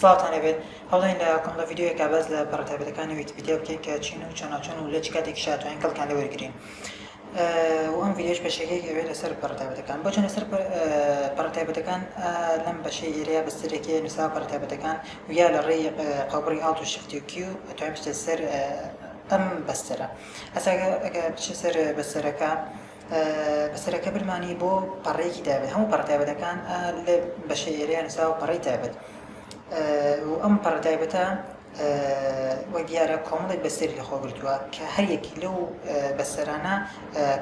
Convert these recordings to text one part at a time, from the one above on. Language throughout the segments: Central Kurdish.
سڵاوتان لێبێت هەوڵین لە کۆمەڵە ڤیدیۆیەکا باس لە پەڕە تایبەتەکانی ویکیپیدیا بکەین کە چین و چۆناوچۆن و لە چ کاتێکیشا ئەتوانین کەڵکیان لێ وەرگرین و ئەم ڤیدیۆش بەشێکێک ئەوێ لەسەر پەڕە تایبەتەکان بۆ چۆن لەسەر پەڕە تایبەتەکان لەم بەشەی ئێرەیە بەستەرێکی نووسراوە پەڕە تایبەتەکان و یا لە ڕێی قەوبڕی Alt و Shift و Q ئەتوانین بچێت سەر ئەم بەستەرە ئەسا ئەگەر بچێت سەر بەستەرەکە بەسەرەکە برمانی بۆ پەڕەیەکی تایبەت هەموو پەڕە تایبەتەکان لە بەشە ئێرەیە نووسراوە پەڕەی تایبەت و ئەم پەڕە تایبەتە وەک دیارە کۆمەڵێک بەسەری لەخۆ گرتووە کە هەر یەک لەو بەسەرانە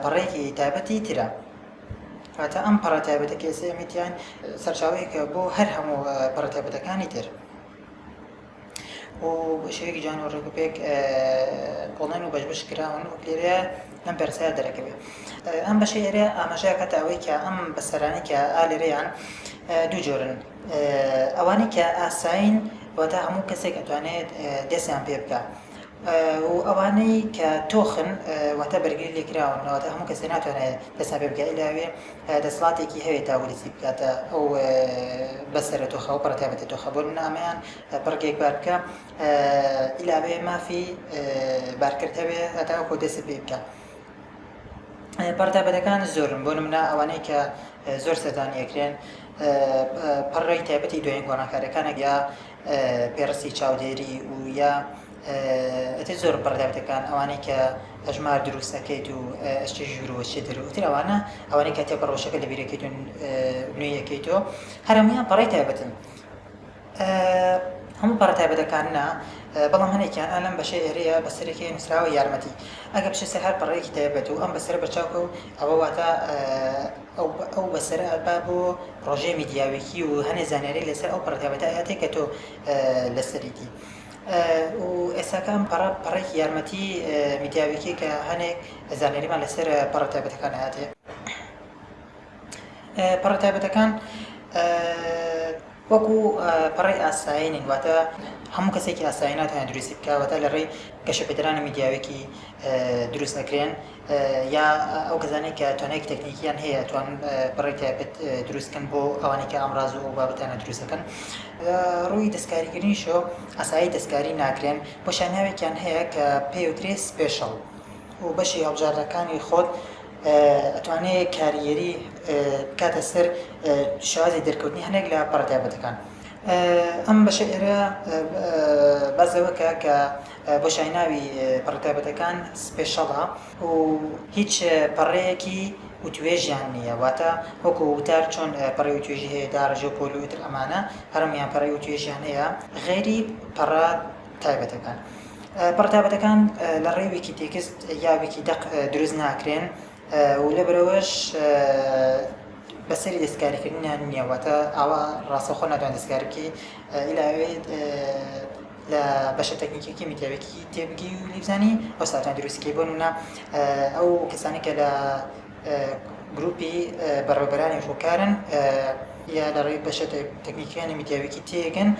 پەڕەیەکی تایبەتی ترە واتە ئەم پەڕە تایبەتە کە ئێستا ئێمە تیان سەرچاوەیەکە بۆ هەر هەموو پەڕە تایبەتەکانی تر. و بە شێوەیەکی جوان و ڕێک و پێک پۆڵێن و بەش بەش کراون و لێرەیە لەم پرسیار دەرەکەوێت ئەم بەشە ئێرە ئاماژە کاتە ئەوەی کە ئەم بەسەرانی کە ئا لێرەیان دوو جۆرن ئەوانەی کە ئاسایین واتە هەموو کەسێک ئەتوانێت دەستیان پێ بکە و ئەوانەی کە تۆخن واتە بەرگری لێکراون واتە هەموو کەسێ ناتوانێت دەستیان پێ بکە ئیلاوێ دەسەڵاتێکی هەیە تاوەکو دەستی بکاتە ئەو بەسەرە تۆخە و پەڕە تایبەتە تۆخە بۆ نمونە ئەمەیان پڕگەیەک بار بکە ئیلاوێ مافی بارکرد هەبێ هەتاوەکو دەست پێ بکە پەڕە تایبەتەکان زۆرن بۆ نمونە ئەوانەی کە زۆر سەردانی ئەکرێن پەڕەی تایبەتی دوایین گۆڕانکاریەکانە یا پێڕستی چاودێری و یا ئەتێ زۆر پەڕە تایبەتەکان ئەوانەی کە هەژمار دروست ئەکەیت و ئەشتە ژوورەوە چێ دەرەوەتر ئەوانە ئەوانەی کە تێپەڕۆشەکە لە بیرەکەیت و نوێیەکەیتەوە هەر هەموویان پەڕەی تایبەتن هەموو پەڕە تایبەتەکان نا بەڵام هەنێکیان ئا لەم بەشەی ئێرەیە بەسەرێکی نووسراوە یارمەتی ئەگەر بچێت سەر هەر پەڕەیەکی تایبەت و ئەم بەسەرە بەرچاو کە و ئەوە واتە ئەو ئەو بەسەرە ئەبا بۆ پڕۆژەی میدیاویکی و هەنێ زانیاری لەسەر ئەو پەڕە تایبەتە ئەیاتێ کە تۆ لەسەریتی و ئێستاکە ئەم پەڕە پەڕێکی یارمەتی میدیاویکی کە هەنێک زانیاریمان لەسەر پەڕە تایبەتەکان ئەیاتێ. پەڕە تایبەتەکان وەکو پەڕەی ئاسایی نین واتە هەموو کەسێکی ئاسایی ناتوانێت دروستی بکە واتە لە ڕێی گەشەپێدرانی میدیاوێکی دروست ئەکرێن یا ئەو کەسانەی کە توانایەکی تەکنیکیان هەیە توان پەڕەی تایبەت دروستکەن بۆ ئەوانەی کە ئامراز و ئەو بابەتانە دروستەکەن ڕووی دەستکاریکردنیشەوە ئاسایی دەستکاری ناکرێن بۆشاناوێکیان هەیە کە پێوترێ special و بەشی هەڵبژاردنەکانی خۆت ئەتوانێ کاریگەری بکاتە سەر شێوازی دەرکەوتنی هەنێک لە پەڕە تایبەتەکان. ئەم بەشە ئێرە باس لەوە کە کە بۆشایی ناوی پەڕە تایبەتەکان special ە و هیچ پەڕەیەکی وتوێژیان نییە واتە وەکو وتار چۆن پەڕەی وتوێژی هەیە داڕێژە و پۆل و ئیتر ئەمانە هەرەمیان پەڕەی وتوێژیان هەیە غەیری پەڕە تایبەتەکان. پەڕە تایبەتەکان لە ڕێی ویکی تێکست یا ویکی دەق دروست ناکرێن و لەبەرئەوەش بەسەری دەستکاریکردنیان نییە واتە ئاوا ڕاستەوخۆ ناتوانێت دەستکاری بکەی ئیلا ئەوێت لە بەشە تەکنیکیەکەی میدیاویکی تێبگەی و لێبزانی ئەو ساتان دروستکەی بۆ نمونە ئەو کەسانی کە لە گروپی بەڕێوبەرانی ڕووکارن یا لە ڕێی بەشە تەکنیکیانی میدیاویکی تێگەن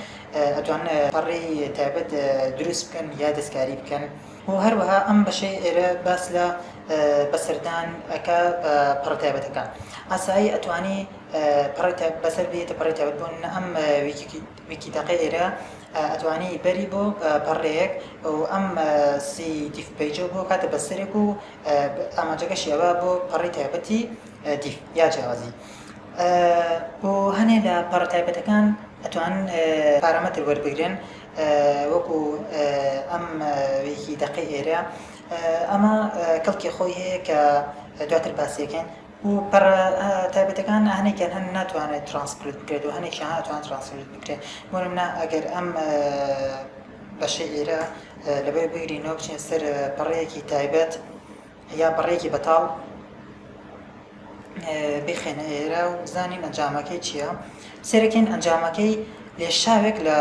ئەتوانن پەڕەی تایبەت دروست بکەن یا دەستکاری بکەن و هەروەها ئەم بەشەی ئێرە باس لە بەسەردان ئەکا بە پەڕە تایبەتەکان ئاسایی ئەتوانی پەڕەی بەسەر بێتە پەڕەی تایبەت بۆ ئەم ویکی دەقەی ئێرە ئەتوانی بەری بۆ پەڕەیەک و ئەم سی diff page ە بۆ کاتە بەسەرێک و ئامانجەکەشی ئەوە بۆ پەڕەی تایبەتی diff یا جیاوازی بۆ هەنێ لە پەڕە تایبەتەکان ئەتوان پارامەتر وەربگرن وەکو ئەم ویکی دەقەی ئێرە ئەمە کەڵکی خۆی هەیە کە دواتر باسیەکەین و پەڕە تایبەتەکان هەنێکیان هەن ناتوانێت ترانسکریپت بکرێت و هەنێکیان ئەتوان ترانسکریپت بکرێت بۆ نمونە ئەگەر ئەم بەشەی ئێرە لەبەر بگرینەوە بچینە سەر پەڕەیەکی تایبەت یا پەڕەیەکی بەتاڵ بخێنە ئێرە و بزانین ئەنجامەکەی چییە سەرەکین ئەنجامەکەی لێشاوێک لە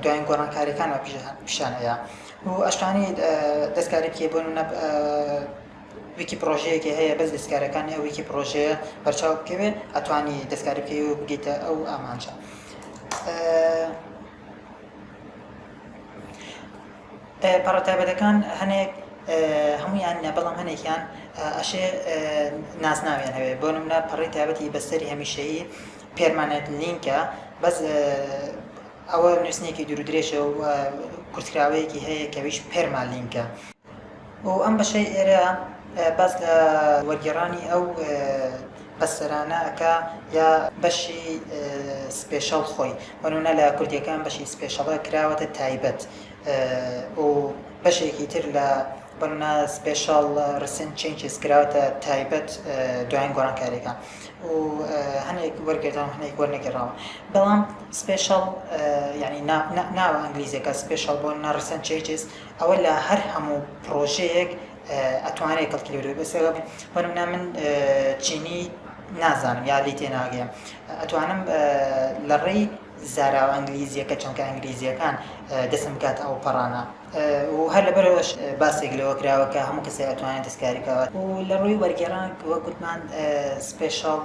دوایین گۆڕانکاریەکانەوە پیشانەیە و ئەشتانی دەستکاری بکەی بۆ نمونە ویکی پرۆژەیەکی هەیە بەس دەستکارەکانی ئەو ویکی پرۆژەیە بەرچاو بکەوێ ئەتوانی دەستکاری بکەی و بگەیتە ئەو ئامانجە. پەڕە تایبەتەکان هەنێک هەموویان نە بەڵام هەنێکیان ئەشێ نازناویان هەبێ بۆ نمونە پەڕەی تایبەتی بەستەری هەمیشەیی permanent link ە بەس. ئەوە نووسینێکی دوور و درێژە و کورتکراوەیەکی هەیە کە ئەویش permalink ە. و ئەم بەشەی ئێرە باس لە وەرگێڕانی ئەو بەستەرانە ئەکا یا بەشی special خۆی بۆ نمونە لە کوردیەکان بەشی special ە کراوەتە تایبەت و بەشێکی تر لە بۆ نمونە special recent changes کراوەتە تایبەت دوایین گۆڕانکاریەکان و هەنێک وەرگێڕاون هەنێک وەرنەگێڕاون بەڵام special یعنی ناوە ئینگلیزیەکە special بۆ نمونە recent changes ئەوە لە هەر هەموو پڕۆژەیەک ئەتوانێت کەڵکی لێ وەرگرێت. بەس بۆ نمونە من چینی نازانم یا لێی تێناگەم ئەتوانم لە ڕێی زاراوە ئینگلیزیەکە چونکە ئینگلیزیەکان دەستم بگاتە ئەو پەڕانە و هەر لەبەرەوەش باسێک لەوە کراوە کە هەموو کەسێک ئەتوانێت دەستکاری بکات و لە ڕووی وەرگێڕان وەک گوتمان special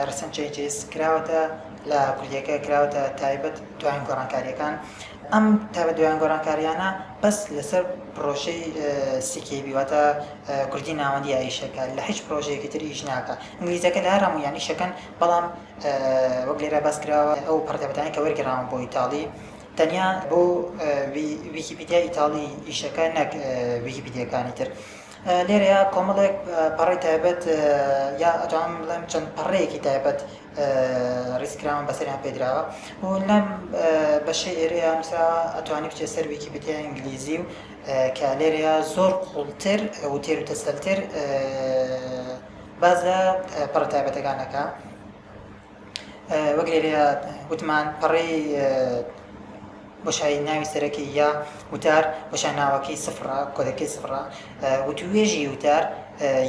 recent changes کراوەتە لە کوردیەکە کراوەتە تایبەت دوایین گۆڕانکاریەکان ئەم تایبەت دوایین گۆڕانکاریانە بەس لەسەر پرۆژەی CKB واتە کوردی ناوەندی ئیشەکە لە هیچ پرۆژەیەکی تر ئیش ناکە ئینگلیزەکە لە هەر هەموویان ئیشەکەن بەڵام وەک لێرە باس کراوە ئەو پەڕتابەتانەی کە وەرگێڕاون بۆ ئیتاڵی تەنیا بۆ ویکیپیدیا ئیتاڵی ئیشەکە نەک ویکیپیدیاکانی تر. لێرەیا کۆمەڵێک پەڕەی تایبەت یا ئەتوانم بڵێم چەند پەڕەیەکی تایبەت ڕیزکراون بەسەریان پێدراوە و لەم بەشەی ئێرەیە نووسراوە ئەتوانی بچێت سەر ویکیپیدیای ئینگلیزی و کە لێرەیە زۆر قوڵتر و تێر و تەسەلتر باس لە پەڕە تایبەتەکان ئەکا. وەک لێرەیا وتمان پەڕەی بۆشایی ناوی سەرەکی یا وتار بۆشای ناوەکەی سفرە کۆدەکەی سفرە وتوێژی وتار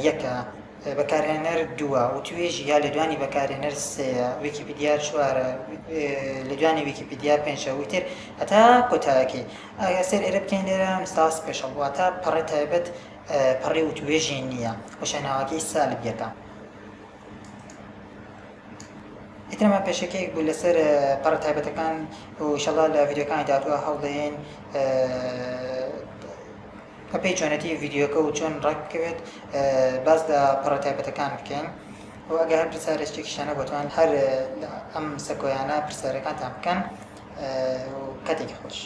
یەکە بەکارهێنەر دووە وتوێژی یا لێدوانی بەکارهێنەر سێیە ویکیپیدیا چوارە لێدوانی ویکیپیدیا پێنجە وتر هەتا کۆتایەکەی ئەگەر سەیر ئێرە بکەین لێرە نووسراوە special واتە پەڕەی تایبەت پەڕەی وتوێژی نییە بۆشای ناوەکەی سالب یەکە. ئیتر ئەمە پێشەکیەک بوو لەسەر پەڕە تایبەتەکان و ئیشەڵا لە ڤیدیۆکانی داهاتووە هەوڵدەین بەپێی چۆنێتی ڤیدیۆکە و چۆن ڕێک بکەوێت باس لە پەڕە تایبەتەکان بکەین و ئەگەر هەر پرسیارێک شتێکیشتان هەبوو هەر ئەم سەکۆیانە پرسیارەکانتان بکەن و کاتێکی خۆش.